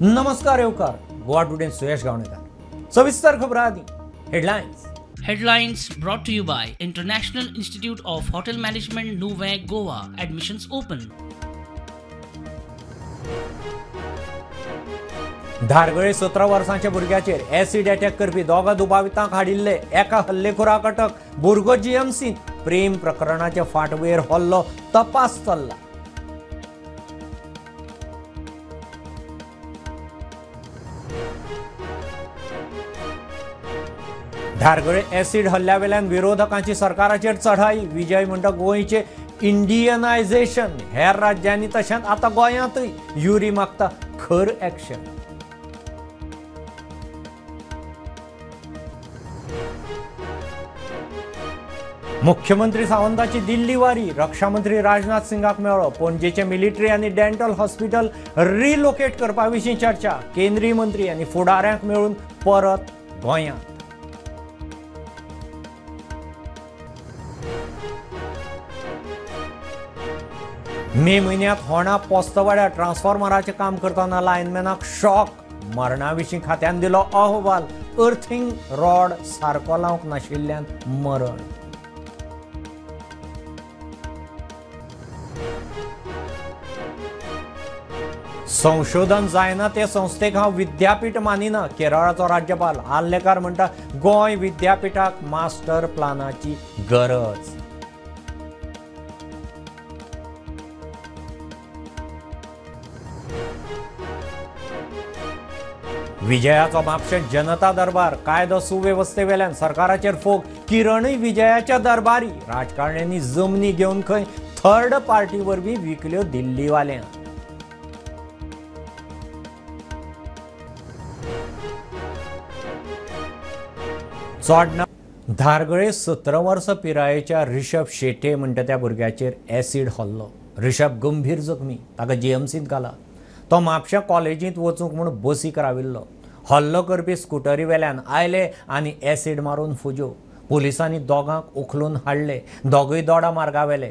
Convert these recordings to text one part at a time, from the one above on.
नमस्कार येवकार गोवा टुडे सुयश गावणेकर. सविस्तर खबर आदी headlines. Headlines brought to you by International Institute of Hotel Management, Nuvem, Goa. Admissions open. Dhargal 17 वर्सांच्या भुरग्याचेर ऍसिड अटॅक करपी दोगा दुबावितांक हाडिल्ले एका हल्लेखोराक अटक. भुरगो जीएमसींत प्रेम प्रकरणाच्या फाटभुंयेर हल्लो तपास चल्ला. धारगळे ऍसिड हल्ल्यावेल्यान विरोधकांची सरकाराचेर चढाई. विजय म्हणटा गोंयचे इंडियनायझेशन हेर राज्यांनी तशेंच आतां गोंयांतूय. युरी मागता खर ऍक्शन. मुख्यमंत्री सावंताची दिल्ली वारी. रक्षामंत्री राजनाथ सिंगाक मेळ्ळो. पणजेचे मिलिटरी आनी डेंटल हॉस्पिटल रिलोकेट करपा विशीं चर्चा. केंद्रीय मंत्री आनी फुडाऱ्यांक मेळून परत गोंयांत. मे म्हयन्यांत होणा पोस्तवाड्यार ट्रान्सफॉर्मराचें काम करतना लायनमॅनाक शॉक. मरणा विशीं खात्यान दिलो अहवाल. अर्थिंग रॉड सारको लावंक नाशिल्ल्यान मरण. संशोधन जायना ते संस्थेक हांव विद्यापीठ मानिना. केरळाचो राज्यपाल आर्लेकार म्हणटा गोंय विद्यापीठाक मास्टर प्लानाची गरज. विजयाचो म्हापशें जनता दरबार. कायदो सुवेवस्थेवेल्यान सरकाराचेर फोग. किरणूय विजयाच्या दरबारी. राजकारण्यांनी जमनी घेवन खंय थर्ड पार्टी वरवीं विकल्यो दिल्लीवाल्यांक. चोडणा धारगळे 17 वर्सां पिरायेच्या ऋषभ शेटे म्हणटा त्या भुरग्याचेर ऍसिड हल्लो. ऋषभ गंभीर जखमी. ताका जीएमसींत घाला. तो म्हापश्या कॉलेजींत वचूंक म्हूण बसीक राविल्लो. हल्लो करपी स्कुटरी वेल्यान आयले आनी ऍसिड मारून फुज्यो. पुलिसांनी दोगांक उखलून हाडले. दोगूय दोडा मार्गा वेले.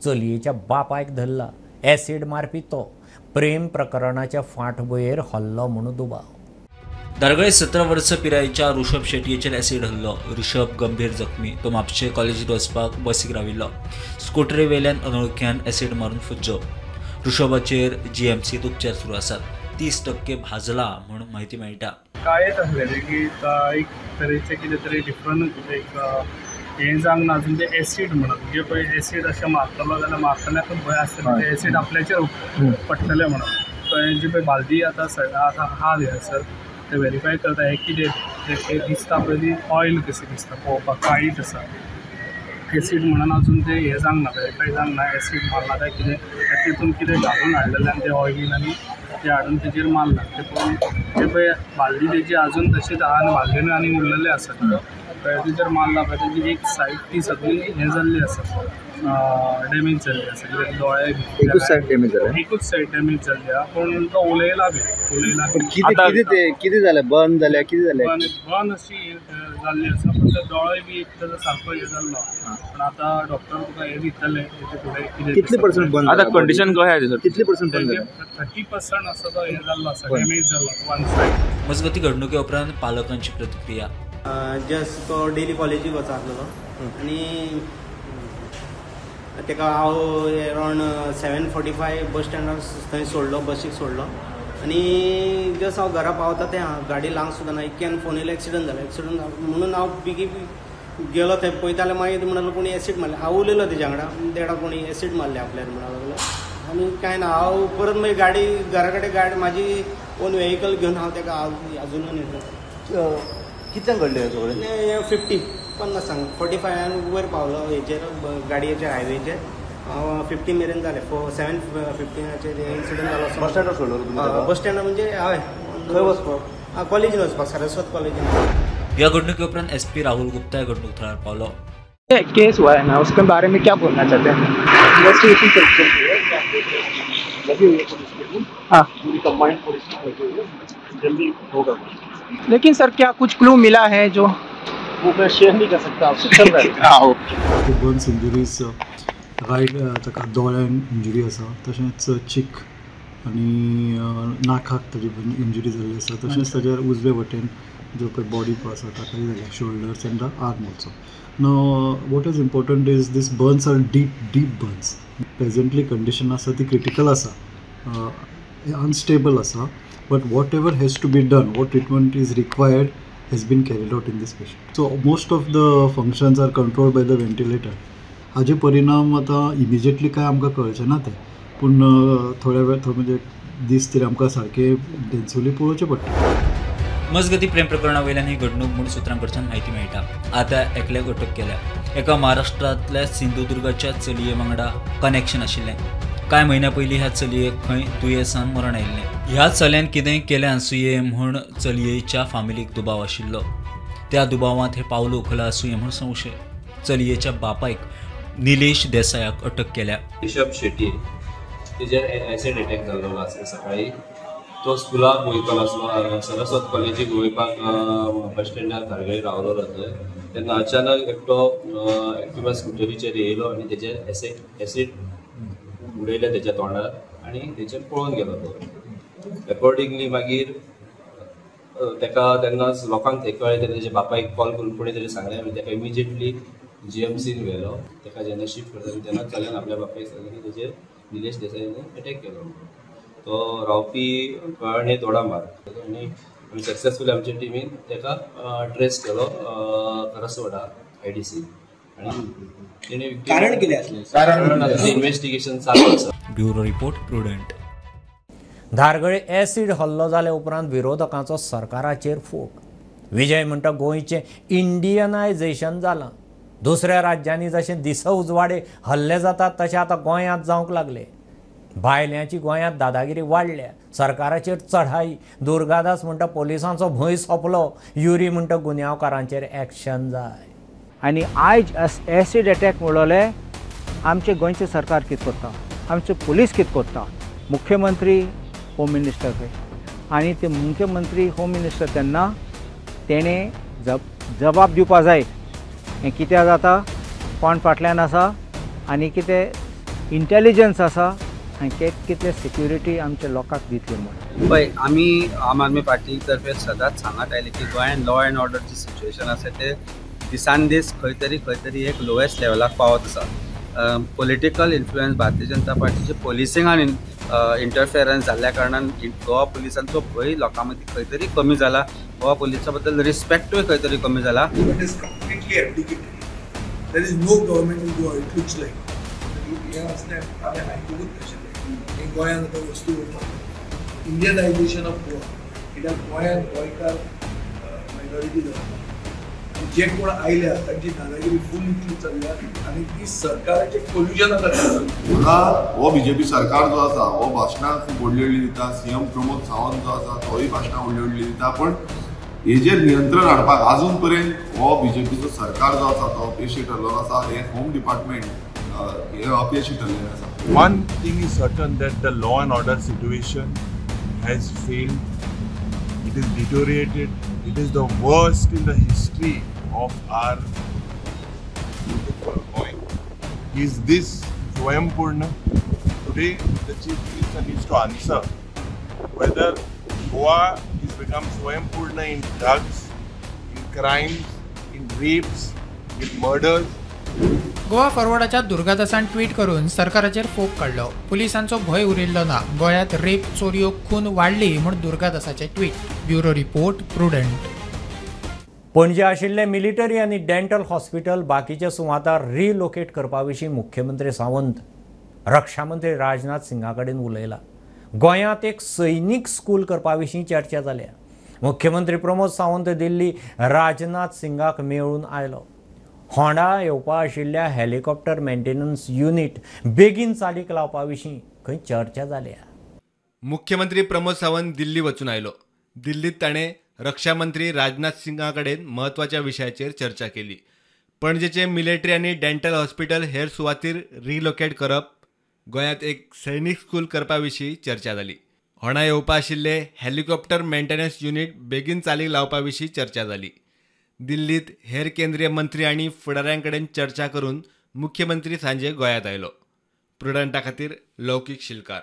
चलयेच्या बापायक धरला. ऍसिड मारपी तो. प्रेम प्रकरणाच्या फाटभुंयेर हल्लो म्हूण दुबाव. धारगळे 17 वर्सां पिरायेच्या ऋषभ शेटयेचेर ऍसिड हल्लो. ऋषभ गंभीर जखमी. तो म्हापशे कॉलेजींत वचपाक बसीक राविल्लो. स्कुटरी वेल्यान अनोळख्यान ऍसिड मारून फुज्जो. ऋषभाचेर जीएमसीत उपचार सुरू आसात. 30% भाजला म्हूण म्हायती मेळटा. कांयच आसलेलें की एक तरेचें कितें तरी डिफरंट एक हें जावंक ना अजून. तें एसीड म्हणून जे पळय एसीड अशें मारतलो जाल्यार मारतल्याकूच भंय आसतलें तें एसीड आपल्याचेर पडटलें म्हणून. थंय जी पळय बालदी आतां आहा थंयसर ते वेरीफाय करता हें कितें तें दिसता पळय ती ऑयल कशी दिसता पळोवपाक काळीच आसा. एसीड म्हणून अजून ते हें जावंक ना, वेरीफाय जावंक ना एसीड मारला काय कितें. तितून कितें घालून हाडलेलें आनी तें ऑयलीन आनी तें हाडून तेजेर मारला तें पळोवन तें पळय बालदी तेजी अजून तशीच आहा आनी बालदेनूय आनी उरलेलें आसा. पळय तेजेर मारला पळय तेजी एक सायड ती सगळी हें जाल्ली आसा, डॅमेज जाल्ली आसा. कित्याक दोळे एकूच सायड डॅमेज जाल्या, एकूच सायड डॅमेज जाल्ली आहा. पूण तो उलयला बी उलयला. कितें कितें जालें? बर्न जाल्या कितें जालें? बर्न अशी जाल्ली आसा पूण ते दोळे बी एक ताजो सारको हें जाल्लो. पूण आतां डॉक्टर तुका हें दितले तेचे फुडें कितें कितले पर्संट बर्न आतां कंडिशन कशें आसा सर? कितले पर्संट बर्न जालें? 30% आसा तो हें जाल्लो आसा, डॅमेज जाल्लो वन सायड. मजगती घडणुके उपरांत पालकांची प्रतिक्रिया. जस्ट तो डेली कॉलेजीक वचा आसलेलो आनी ताका हांव अरावंड 7:45 बस स्टँडार थंय सोडलो, बसीक सोडलो आनी जस्ट हांव घरा पावता तें गाडी लावंक सुद्दां ना. इतक्यान फोन येयलो एक्सिडंट जालो. एक्सिडंट जालो म्हणून हांव बेगीन गेलो थंय पळयता जाल्यार मागीर म्हणलो कोणी एसीड मारलें. हांव उलयलो तेज्या वांगडा, देडा कोणी एसीड मारलें आपल्यार म्हणून लागलो आनी कांय ना. हांव परत मागीर गाडी घरा कडेन गाडी म्हाजी ओन वेहिकल घेवन हांव ताका अजुनूय न्हेलो. कितल्यांक घडलें सगळें? 50 45 वयर पावलो हेचेर गाडयेचेर हायवेचेर 50 मेरेन जालें. 7:15 इन्सिडंट जालो. बस स्टँडार सोडलो? बस स्टँडार म्हणजे हय. खंय वचपाक? कॉलेजीन वचपाक, सरस्वत कॉलेजीन. ह्या घडणुके उपरांत एसपी राहुल गुप्ता ह्या घडणूक थळार पावलो. केस हुआ है ना उसके बारे में क्या बोलना चाहते हैं? इन्वेस्टिगेशन चल रही है, लगी हुई है पुलिस की। हाँ, पूरी कंबाइंड पुलिस लगी हुई है, जल्दी होगा। लेकिन सर क्या कुछ क्लू मिला है जो वो मैं शेयर नहीं कर सकता आपसे, चल रहा है। हाँ, बर्न्स इंजुरीज रायट ताका दोळ्यान इंजुरी आसा, तशेंच चीक आनी नाकाक ताजी इंजुरी जाल्ली आसा. तशेंच ताज्या उजवे वटेन जो पळय बॉडी आसा ताकाय जाल्या, shoulders and the arm also. Now what is important is this burns are deep deep burns. Presently condition आसा ती क्रिटिकल आसा, अनस्टेबल आसा, but whatever has to be done, what treatment is required has been carried out in this patient. So most of the functions are controlled by the ventilator. हाजे परिणाम आतां immediately काय आमकां कळचें ना ते, पूण थोड्या वेळ म्हणजे दीस तरी आमकां सारकें इंटेन्सिवली पळोवचें पडटा. मजगती प्रेम प्रकरणा वयल्यान ही घडणूक म्हूण सुत्रां कडच्यान म्हायती मेळटा. आतां एकल्याक अटक केल्या. एका महाराष्ट्रांतल्या सिंधुदुर्गाच्या चलये वांगडा कनेक्शन आशिल्लें. कांय म्हयन्या पयलीं ह्या चलयेक खंय दुयेंसान मरण आयिल्लें. ह्या चल्यान कितें केलें आसुये म्हूण चलयेच्या फामिलीक दुबाव आशिल्लो. त्या दुबावांत हें पावल उखलां आसुये म्हूण संशय. चलयेच्या बापायक निलेश देसायाक अटक केल्या. ऋषभ शेट्टी तेजेर एसिड अटॅक जाल्लो आसा सकाळी. तो स्कुलाक वयतालो आसलो, सरस्वत कॉलेजीक वयपाक बस स्टँडार धारगळे रावलो थंय. तेन्ना अचानक एकटो एक्टिवा स्कुटरीचेर येयलो आनी तेजेर एसिड उडयलें तेच्या तोंडार आनी तेचेर पळोवन गेलो तो. अकॉर्डिंगली मागीर तेका तेन्नाच लोकांक थंय कळ्ळें. तेन्ना तेच्या बापायक कॉल करून कोणी तरी सांगलें आनी तेका इमिजिएटली जीएमसीन व्हेलो. तेका जेन्ना शिफ्ट करता तेन्ना चल्यान आपल्या बापायक सांगलें की तेजेर निलेश देसायान अटॅक केलो. तो रावपी कळणे दोडामार आनी आमी सक्सेसफुली आमच्या टिमीन तेका ट्रेस केलो करसवाडा IDC. आनी कारण कितें आसलें, कारण इन्वेस्टिगेशन चालू आसा. Bureau report, Prudent. Dhargal acid हल्लो जाले उपरांत विरोधकांचो सरकाराचेर फोग. विजय म्हणटा गोंयचें इंडियनायझेशन जालां. दुसऱ्या राज्यांनी जशें दिस उजवाडे हल्ले जातात तशें आतां गोंयांत जावंक लागले. भायल्यांची गोंयांत दादागिरी वाडल्या. सरकाराचेर चढाई. दुर्गादास म्हणटा पोलिसांचो भंय सोंपलो. युरी म्हणटा गुन्यांवकारांचेर एक्शन जाय. आनी आयज एसिड अटॅक म्हणले आमचें गोंयचें सरकार कितें करता, आमचे पुलीस कितें करता, मुख्यमंत्री होम मिनिस्टर खंय, आनी ते मुख्यमंत्री होम मिनिस्टर तेन्ना तेणें जबाब दिवपा जाय हें कित्याक जाता, कोण फाटल्यान आसा आनी कितें इंटेलिजन्स आसा आनी कितले सिक्युरिटी आमच्या लोकांक दितली म्हूण. पळय, आमी आम आदमी पार्टी तर्फे सदांच सांगत आयले की गोंयांत लॉ एंड ऑर्डरची सिच्युएशन आसा ते दिसान दीस खंय तरी एक लोएस्ट लेवलाक पावत आसा. पॉलिटिकल इन्फ्लुएन्स भारतीय जनता पार्टीचे पोलिसिंगान इंटरफेरन्स जाल्ल्या कारणान गोवा पुलिसांचो भंय लोकां मदीं खंय तरी कमी जाला, गोवा पुलिसा बद्दल रिस्पेक्टूय खंय तरी कमी जाला. It is completely abdicated. There is no government in Goa, it looks like. हें आसलें हांवें आयकूंकूच नाशिल्लें. गोंयांत आतां वस्तू करपाक इंडियनायझेशन ऑफ गोवा, कित्याक गोंयांत गोंयकार मायनॉरिटी जाता, जे कोण आयल्या तांची दादागिरी फूल इतली चल्ल्या आनी ती सरकाराचें कोल्युजन आतां. हांगा हो बीजेपी सरकार जो आसा हो भाशणां खूब व्हडली व्हडली दिता. सीएम प्रमोद सावंत जो आसा तोय भाशणां व्हडली व्हडली दिता, पण हेजेर नियंत्रण हाडपाक आजून पर्यंत हो बीजेपीचो सरकार जो आसा तो अपेशी ठरलेलो आसा. हे होम डिपार्टमेंट हे अपेशी ठरलेलें आसा. One thing is certain that the law and order situation has failed. It is deteriorated. It is the worst in the history of our beautiful Goa. Is this Swayampurna? Today, the Chief Minister needs to answer whether Goa has become Swayampurna in drugs, in crimes, in rapes, in murders. Goa फॉरवर्डाच्या दुर्गादासान tweet करून सरकाराचेर फोग काडलो. पुलिसांचो भंय उरिल्लो ना. गोंयांत रेप, चोरयो, खून वाडली म्हूण दुर्गादासाचें tweet. Bureau report, Prudent. Panaji आशिल्ले मिलिटरी आनी डेंटल हॉस्पिटल बाकीच्या सुवातार रिलोकेट करपा विशीं मुख्यमंत्री सावंत रक्षामंत्री राजनाथ सिंगा कडेन उलयला. गोंयांत एक सैनीक स्कूल करपा विशीं चर्चा जाल्या. मुख्यमंत्री प्रमोद सावंत दिल्ली राजनाथ सिंगाक मेळून आयलो. होंडा येवपा आशिल्ल्या हेलिकॉप्टर मेंटेनन्स युनिट बेगीन चालीक लावपा विशीं खंय चर्चा जाल्या. मुख्यमंत्री प्रमोद सावंत दिल्ली वचून आयलो. दिल्लीत ताणें रक्षामंत्री राजनाथ सिंगा कडेन म्हत्वाच्या विशयाचेर चर्चा केली. पणजेचे मिलिटरी आनी डेंटल हॉस्पिटल हेर सुवातीर रिलोकेट करप, गोंयांत एक सैनीक स्कूल करपा विशीं चर्चा जाली. होंडा येवपा आशिल्ले हेलिकॉप्टर मेंटेनन्स युनिट बेगीन चालीक लावपा विशीं चर्चा जाली. दिल्लीत हेर केंद्रीय मंत्री आनी फुडाऱ्यां कडेन चर्चा करून मुख्यमंत्री सांजे गोंयांत आयलो. प्रुडंटा खातीर लौकीक शिलकार.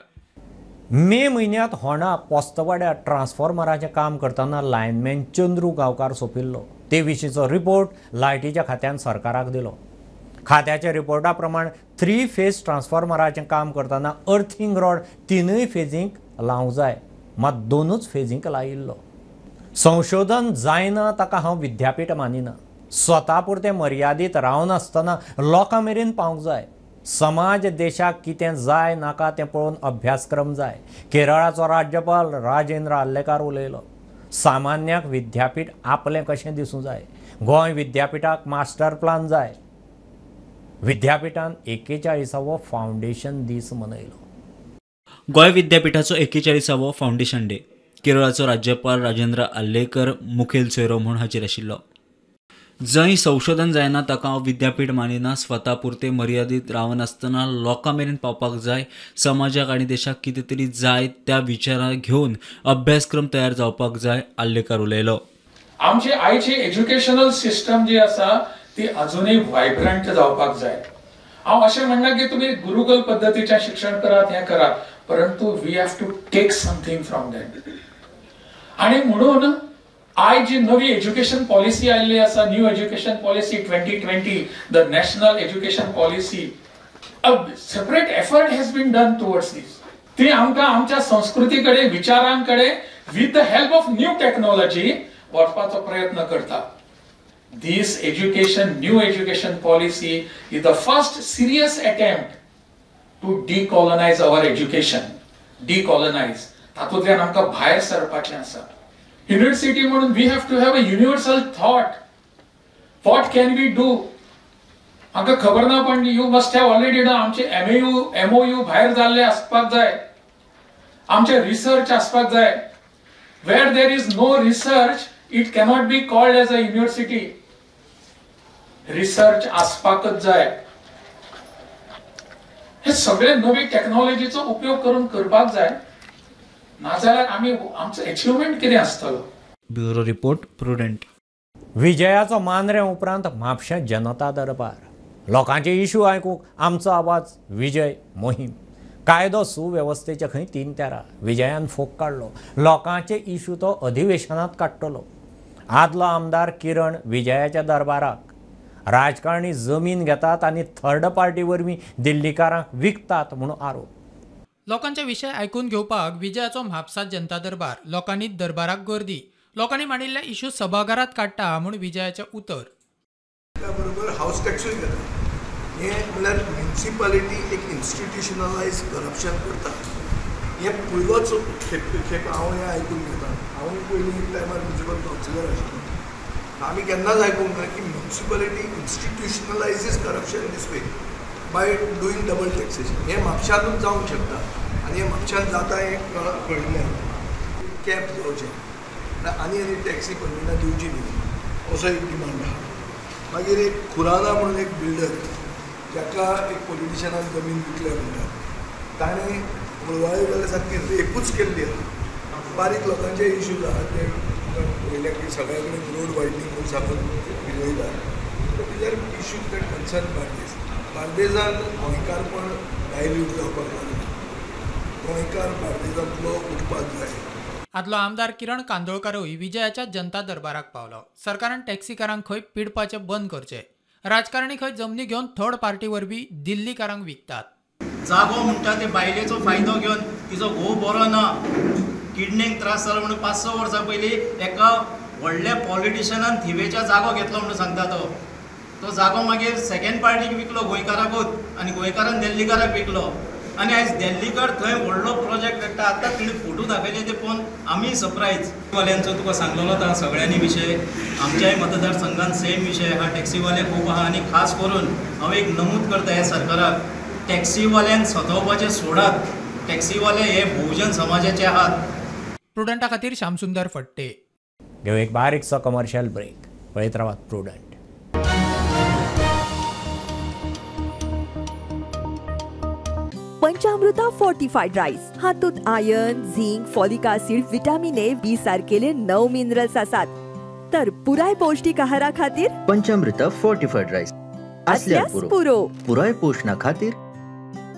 मे म्हयन्यांत होंडा पोस्तवाड्यार ट्रान्सफॉर्मराचें काम करतना लायनमॅन चंद्रू गांवकार सोंपिल्लो. ते विशींचो रिपोर्ट लायटीच्या खात्यान सरकाराक दिलो. खात्याच्या रिपोर्टा प्रमाण 3 फेज ट्रान्सफॉर्मराचें काम करतना अर्थिंग रॉड 3 फेजींक लावंक जाय, मात 2 फेजींक लायिल्लो. संशोधन जायना ताका हांव विद्यापीठ मानिना. स्वता पुरतें मर्यादीत रावनासतना लोकां मेरेन पावंक जाय. समाज देशाक कितें जाय नाका तें पळोवन अभ्यासक्रम जाय. केरळाचो राज्यपाल राजेंद्र आर्लेकार उलयलो. सामान्याक विद्यापीठ आपलें कशें दिसूं जाय. गोंय विद्यापीठाक मास्टर प्लान जाय. विद्यापीठान 41वो फावंडेशन दीस मनयलो. गोंय विद्यापीठाचो 41वो फावंडेशन डे. केरळाचो राज्यपाल राजेंद्र आर्लेकर मुखेल सोयरो म्हूण हाजीर आशिल्लो. जंय संशोधन जायना ताका हांव विद्यापीठ मानिना. स्वता पुरते मर्यादीत रावनासतना लोकां मेरेन पावपाक जाय. समाजाक आनी देशाक कितें तरी जाय त्या विचाराक घेवन अभ्यासक्रम तयार जावपाक जाय, आर्लेकर उलयलो. आमची आयची एज्युकेशनल सिस्टम जी आसा ती अजूनय व्हायब्रंट जावपाक जाय. हांव अशें म्हणना की तुमी गुरुकुल पद्दतीचें शिक्षण करात, हें करात, परंतु we have to take something from that. आनी म्हणून आयज जी नवी एज्युकेशन पॉलिसी आयिल्ली आसा, new education policy 2020, the national education policy, a separate effort has been done towards this. ती आमकां आमच्या संस्कृती कडेन, विचारां कडेन with the help of new technology वचपाचो प्रयत्न करता. This education, new education policy is the first serious attempt to decolonize our education. Decolonize. तातूंतल्यान आमकां भायर सरपाचें आसा. युनिव्हर्सिटी म्हणून we have to have a universal thought. What can we do? आमकां खबर ना, पण you must have already done. आमचे MOU भायर जाल्ले आसपाक जाय. आमचे रिसर्च आसपाक जाय. Where there is no research, it cannot be called as a university. Research आसपाकच जाय. हे सगळे नवी टेक्नॉलॉजीचो उपयोग करून करपाक जाय, नाजाल्यार आमी आमचो अचिव्हमेंट कितें आसतलो. Bureau report, Prudent. विजयाचो मांद्रें उपरांत म्हापशें जनता दरबार. लोकांचे इशू आयकूंक आमचो आवाज विजय मोहीम. कायदो सुवेवस्थेचे खंय 3 तेरा विजयान फोग काडलो. लोकांचे इशू तो अधिवेशनांत काडटलो. आदलो आमदार किरण विजयाच्या दरबाराक. राजकारणी जमीन घेतात आनी थर्ड पार्टी वरवीं दिल्लीकारांक विकतात म्हणून आरोप. लोकांचे विशय आयकून घेवपाक विजयाचो म्हापसा जनता दरबार. लोकांनी दरबाराक गर्दी. लोकांनी मांडिल्ले इशू सभाघरात काडटा म्हूण विजयाचें उतर. त्या बरोबर हावस टॅक्सूय घेता. हें म्हणल्यार म्युनिसिपालिटी एक इन्स्टिट्युशनलायज करप्शन करता. हें पयलोच खेप हांव हें आयकून घेता. हांव पयलीं एक टायमार म्युनिसिपल कावन्सिलर आशिल्लो. आमी केन्नाच आयकूंक ना की municipality institutionalises corruption this way by doing double taxation. हें म्हापशानूच जावंक शकता आनी हें म्हापशान जाता हें कळिल्लें. कॅब जावचें आनी आनी टॅक्सी परमिटां दिवची न्ही, असो एक डिमांड आहा. मागीर एक खुराना म्हणून एक बिल्डर, जाका एक पॉलिटिशनान जमीन विकल्या म्हणटात, ताणें मुळवाळे जाल्यार सारकी रेपूच केल्ली आहा. बारीक लोकांचे इश्यूज आहा ते पळयल्या की सगळ्या कडेन रोड वायडनींग म्हणून सांगून फिरयतात. These are issues that concern Bardez. बार्देजान गोंयकारपण डायल्यूट जावपाक लागला. गोंयकार बार्देजांतलो उठपाक जाय. आदलो आमदार किरण कांदोळकारूय विजयाच्या जनता दरबाराक पावलो. सरकारान टॅक्सीकारांक खंय पिडपाचें बंद करचें. राजकारणी खंय जमनी घेवन थर्ड पार्टी वरवीं दिल्लीकारांक विकतात. जागो म्हणटा ते बायलेचो फायदो घेवन तिचो घोव बरो ना, किडनीक त्रास जालो म्हणून 5-6 वर्सां पयलीं एका व्हडल्या पॉलिटिशनान थिवेच्या जागो घेतलो म्हणून सांगता. तो तो जागो मागीर सेकंड पार्टीक विकलो, गोंयकाराकूच, आनी गोंयकारान दिल्लीकाराक विकलो. आनी आयज दिल्लीकार थंय व्हडलो प्रोजेक्ट काडटा. आतां तिणें फोटो दाखयले ते पळोवन आमी सरप्रायज. वाल्यांचो तुका सांगलेलो आतां सगळ्यांनी विशय, आमच्याय मतदारसंघान सेम विशय आहा. टॅक्सीवाले खूब आहा आनी खास करून हांव एक नमूद करता ह्या सरकाराक, टॅक्सीवाल्यांक सतोवपाचें सोडात. टॅक्सीवाले हे बहुजन समाजाचे आहात. प्रुडंटा खातीर श्यामसुंदर फट्टे. घेऊ एक बारीकसो कमर्शियल ब्रेक. पळयत रावात प्रुडंट. पंचामृता फोर्टिफाईड राईस हातूंत iron, zinc, folic acid, vitamin A, B सारकेले 9 मिनरल्स आसात. तर पुराय पौष्टिक आहारा खातीर पंचामृता फोर्टिफाईड राईस आसल्यार पुरो. पुराय पोषणा खातीर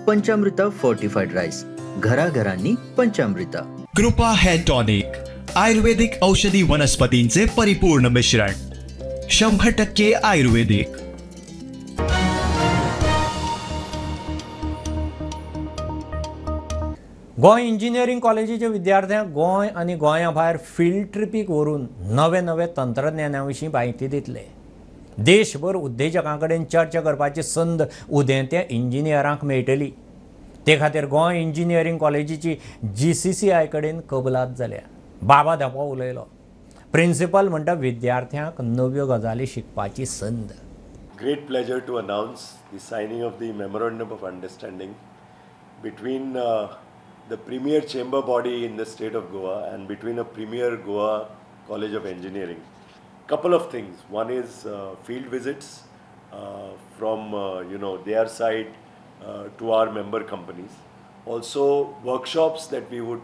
पंचामृता फोर्टिफाईड राईस. घराघरांनी पंचामृता। कृपा हेअर टॉनिक, आयुर्वेदिक औषधी वनस्पतींचे परिपूर्ण मिश्रण, 100% आयुर्वेदिक। गोंय इंजिनियरींग कॉलेजीच्या विद्यार्थ्यांक गोंय आनी गोंया भायर फिल्ड ट्रिपीक व्हरून नवे नवे तंत्रज्ञाना विशीं म्हायती दितले। देशभर उद्देजकां कडेन चर्चा करपाची संद उदेंत्या इंजिनियरांक मेळटली। ते खातीर गोंय इंजिनियरींग कॉलेजीची GCCI कडेन कबलात जाल्या। बाबा धापो उलयलो। प्रिन्सिपल म्हणटा विद्यार्थ्यांक नव्यो गजाली शिकपाची संद। Great pleasure to announce the signing of the memorandum of understanding between the premier chamber body in the state of Goa and between a premier Goa College of Engineering. Couple of things. One is field visits from their side to our member companies. Also workshops that we would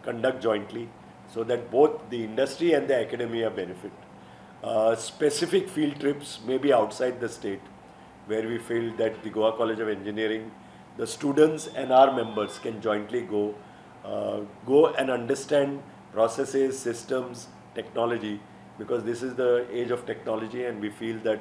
conduct jointly so that both the industry and the academia benefit. Specific field trips maybe outside the state where we feel that the Goa College of Engineering, the students and our members can jointly go and understand processes, systems, technology, because this is the age of technology and we feel that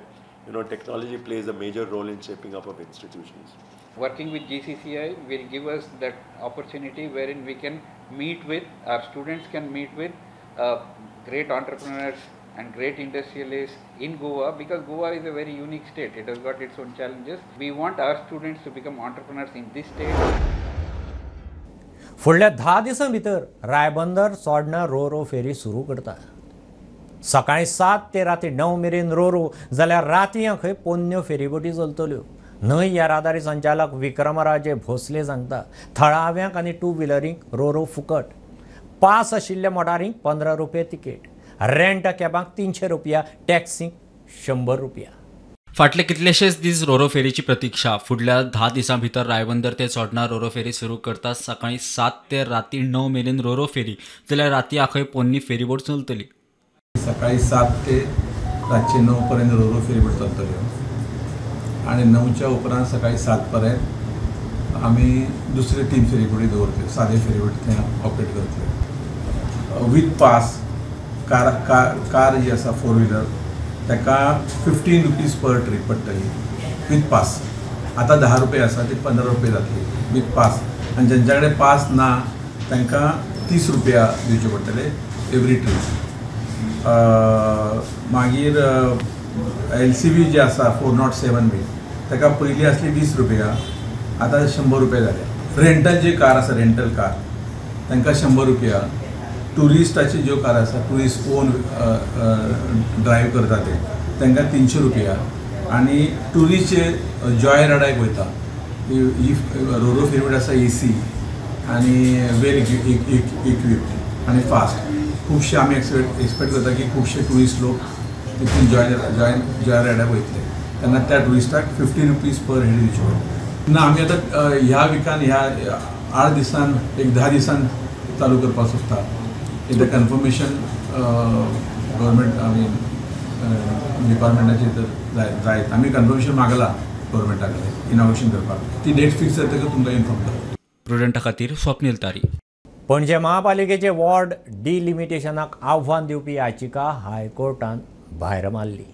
technology plays a major role in shaping up of institutions. Working with GCCI will give us that opportunity wherein we can meet with, our students can meet with great entrepreneurs and great industrialists in Goa, because Goa is a very unique state. It has got its own challenges. We want our students to become entrepreneurs in this state. फुडल्या 10 दिसां भितर रायबंदर चोडणा ro-ro फेरी सुरू करता। सकाळी 7 ते राती 9 मेरेन रो-रो, जाल्यार राती खंय पोन्न्यो फेरीबोटी चलतल्यो। न्हंय येरादारी संचालक विक्रमराजे भोसले सांगता थळाव्यांक आनी टू व्हिलरींक रो-रो फुकट, पास आशिल्ल्या मोटारींक 15 रुपये तिकेट, रेंट कॅबांक 300 रुपया, टॅक्सींक 100 रुपया। फाटले कितलेशेच दीस रोरो फेरीची प्रतिक्षा। फुडल्या 10 दिसां भितर रायबंदर ते चोडणा रोरो फेरी सुरू करता। सकाळी 7 ते राती 9 मेरेन रोरो फेरी, जाल्यार राती आखय पोन्नी फेरीबोट चलतली। सकाळी 7 ते रातचे 9 पर्यंत रोरो फेरीबोट चलतल्यो आनी 9च्या उपरांत सकाळी 7 पर्यंत आमी दुसरे 3 फेरीबोटी दवरतले, सादे फेरीबोट थंय ऑपरेट करतले। विथ पास कार कार जी आसा 4 व्हिलर ताका 15 रुपीज पर ट्रीप पडटली विथ पास। आतां 10 रुपये आसा ती 15 रुपये जातली विथ पास। आनी जेंच्या कडेन पास ना तांकां 30 रुपया दिवचे पडटले एवरी ट्रीप। मागीर LCV जे आसा 407 बी ताका पयलीं आसली 20 रुपया, आतां 100 रुपया जाले। रेंटल जी कार आसा, रेंटल कार तांकां 100 रुपया। टुरिस्टाची ज्यो कार आसा, टुरिस्ट ओन ड्रायव्ह करता ते, तांकां 300 रुपया। आनी टुरिस्ट जे जॉय रायडाक वयता, ही रोरो फेरीबोट आसा AC आनी वेल इक्विप्ड आनी फास्ट। खुबशे आमी एक्सपेक्ट करता की खुबशे टुरिस्ट लोक तितून जॉय जॉय रायडाक वयतले, तेन्ना त्या टुरिस्टाक 50 रुपीज पर हेड दिवचे पडटले। ना आमी आतां ह्या विकान ह्या 8 दिसान एक 10 दिसान चालू करपाक सोदता। एकदां कन्फर्मेशन गव्हर्मेंट आमी डिपार्टमेंटाचे तर जायत आमी कन्फर्मेशन मागला गव्हर्मेंटा कडेन इनॉग्रेशन करपाक, ती डेट फिक्स जातकच तुमकां इन्फॉर्म करता। प्रुडंटा खातीर स्वप्नील तारी। पणजे महापालिकेचे वॉर्ड डिलिमिटेशनाक आव्हान दिवपी याचिका हायकोर्टान भायर मारली।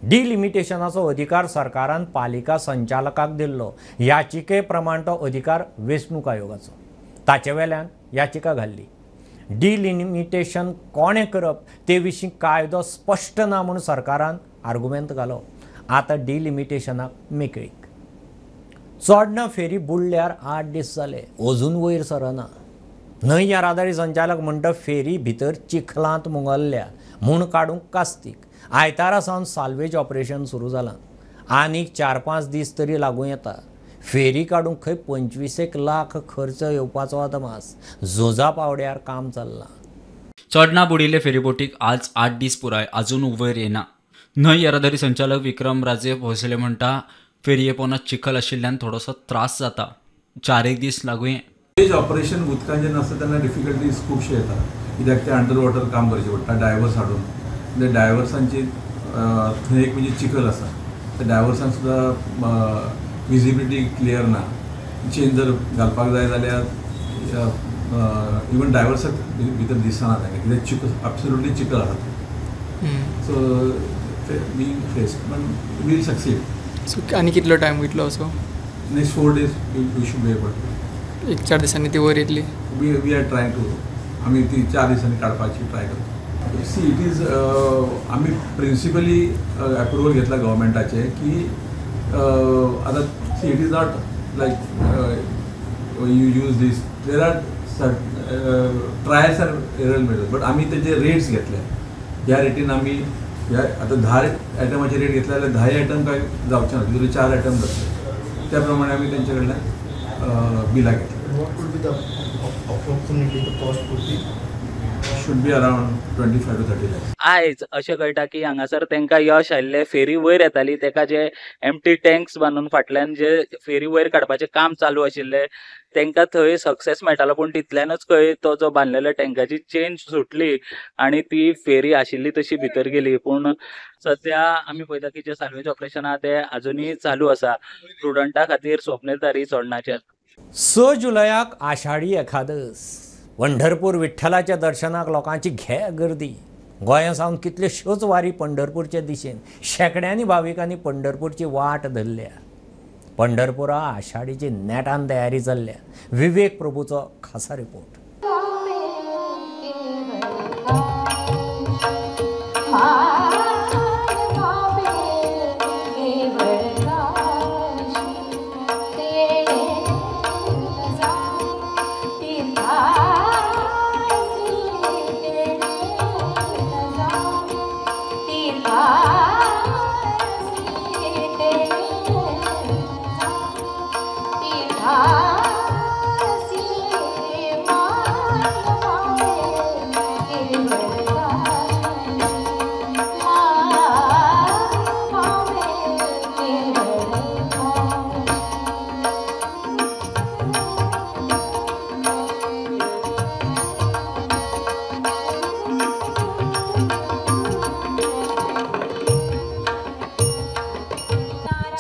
डिलिमिटेशनाचो अधिकार सरकारान पालिका संचालकाक दिल्लो। याचिके प्रमाण तो अधिकार वेंचणूक आयोगाचो, ताचे वेल्यान याचिका घाल्ली। डिलिमिटेशन कोणें करप ते विशीं कायदो स्पश्ट ना म्हूण सरकारान आर्गुमेंत घालो। आतां डिलिमिटेशनाक मेकळीक। चोडणा फेरी बुडल्यार 8 दीस जाले, अजून वयर सरना। न्हंय येरादारी संचालक म्हणटा फेरी भितर चिखलांत मुंगल्ल्या म्हूण काडूंक कास्तीक। आयतारा सावन साल्वेज ऑपरेशन सुरू जालां, आनीक 4-5 दीस तरी लागूं येता। फेरी काडूंक खंय 25 लाख खर्च येवपाचो अदमास। झुजा पावड्यार काम चल्लां। चोडणा बुडिल्ले फेरीबोटीक आज 8 दीस पुराय अजून वयर येना। न्हंय येरादारी संचालक विक्रम राजे भोसले म्हणटा फेरये पोंदा चिखल आशिल्ल्यान थोडोसो त्रास जाता, 4-1 दीस लागूं ये। ऑपरेशन उदकान जेन्ना आसता तेन्ना डिफिकल्टीज खुबशे येता, कित्याक ते अंडर वॉटर काम करचें पडटा डायवर्स हाडून। ते डायवर्सांची थंय एक म्हणजे चिखल आसा, त्या डायवर्सांक सुद्दां विजिबिलिटी क्लियर ना। चेन जर घालपाक जाय जाल्यार इवन ड्रायव्हर्साक भितर दिसना तांकां कित्याक चिखल, एब्सोल्युटली चिखल आसा. सो बी फेस पण वील सक्सीड. सो आनी कितलो टायम वयतलो असो? Next 4 days we should be able. एक 4 दिसांनी ती वयर येतली. We are trying to, आमी ती 4 दिसांनी काडपाची ट्राय करता. सी it is आमी प्रिंसिपली एप्रुवल घेतला गव्हर्मेंटाचें की आतां see it is not like you use this, there are trials and error method, but आमी तेजे रेट्स घेतले. ह्या रेटीन आमी ह्या आतां 10 आयटमाचे रेट घेतले जाल्यार 10 आयटम काय जावचे ना, तितूंतले 4 आयटम जातले. त्या प्रमाणे आमी तेंचे कडल्यान बिलां घेतली. What could be the approximately the cost could be? Should be around 25 to 30 lakhs. आयज अशें कळटा की हांगासर तांकां यश आयिल्लें, फेरी वयर येताली, ताका जे एम्प्टी टँक्स बांदून फाटल्यान जे फेरी वयर काडपाचें काम चालू आशिल्लें तांकां थंय सक्सेस मेळटालो, पूण तितल्यानूच खंय तो जो बांदलेल्या टँकाची चेन सुटली आनी ती फेरी आशिल्ली तशी भितर गेली. पूण सद्या आमी पळयता की जे साल्वेज ऑपरेशन आहा ते अजुनूय चालू आसा. स्टुडंटा खातीर स्वप्नेल तारी चोडणाचेर. 6 जुलयाक आषाढी एखादस. पंढरपूर विठ्ठलाच्या दर्शनाक लोकांची घे गर्दी. गोंया सावन कितल्योश्योच वारी पंढरपूरचे दिशेन. शेंकड्यांनी भाविकांनी पंढरपूरची वाट धरल्या. पंढरपुरा आषाढीची नेटान तयारी चल्ल्या. विवेक प्रभूचो खासा रिपोर्ट.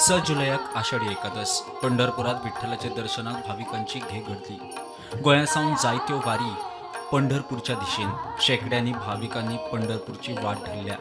स जुलयाक आषाढी एकादस. पंढरपुरात विठ्ठलाच्या दर्शनाक भाविकांची घे घडली. गोंया सावन जायत्यो वारी पंढरपूरच्या दिशेन. शेंकड्यांनी भाविकांनी पंढरपूरची वाट धरल्या.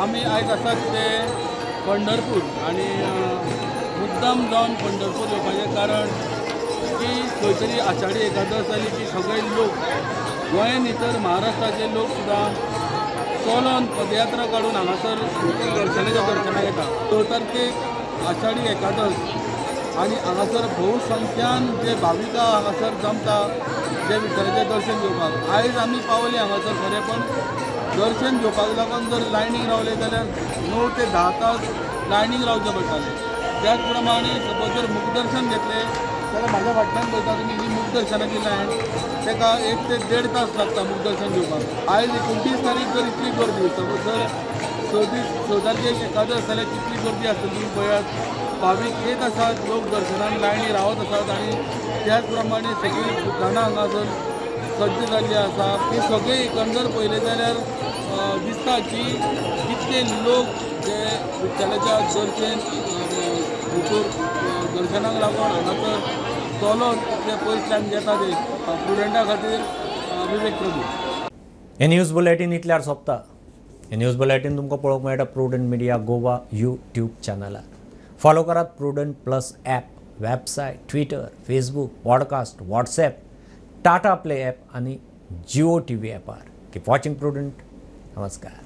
आमी आयज आसात ते पंढरपूर आनी मुद्दाम जावन पंढरपूर येवपाचें कारण की खंय तरी आषाढी एकादस जाली की सगळे लोक गोंया न्ही तर महाराष्ट्राचे लोक सुद्दां चलोन पदयात्रा काडून हांगासर दर्शनाच्या दर्शनाक येता. 2 तारखेक आषाढी एकादस आनी हांगासर भोवसंख्यान जे भाविकां हांगासर जमता जे विठ्ठलाचें दर्शन घेवपाक. आयज आमी पावले हांगासर खरें, पण दर्शन घेवपाक लागून जर लायनीक रावले जाल्यार 9 ते 10 तास लायनीक रावचें पडटालें. त्याच प्रमाणे सपोज जर मुखदर्शन घेतलें जाल्यार म्हाज्या फाटल्यान पळयता तुमी ही मुखदर्शनाची लायन, ताका 1 ते 1.5 तास लागता मुखदर्शन घेवपाक. आयज 29 तारीख जर इतली गर्दी, सपोज जर 6 तारखेक एकादस जाल्यार कितली गर्दी आसतली पळयात. भावीक येत आसात, लोक दर्शनाक लायनी रावत आसात आनी त्याच प्रमाणे सगळीं दुकानां हांगासर सज्ज जाल्ली आसा. हे सगळे एकंदर पळयलें जाल्यार दिसता की कितले लोक जे विठ्ठलाच्या दर्शन भितर दर्शनाक लागून हांगासर चलोन ते पयसल्यान येता ते. प्रुडंटा खातीर विवेक प्रभू. हे न्यूज बुलेटीन इतल्यार सोंपता. हे न्यूज बुलेटीन तुमकां पळोवंक मेळटा प्रुडंट मिडिया गोवा यूट्यूब चॅनलार. फॉलो करात Prudent plus app, website, Twitter, Facebook, podcast, WhatsApp, Tata play app आनी जिओ टी व्ही ॲपार. Keep watching Prudent. नमस्कार.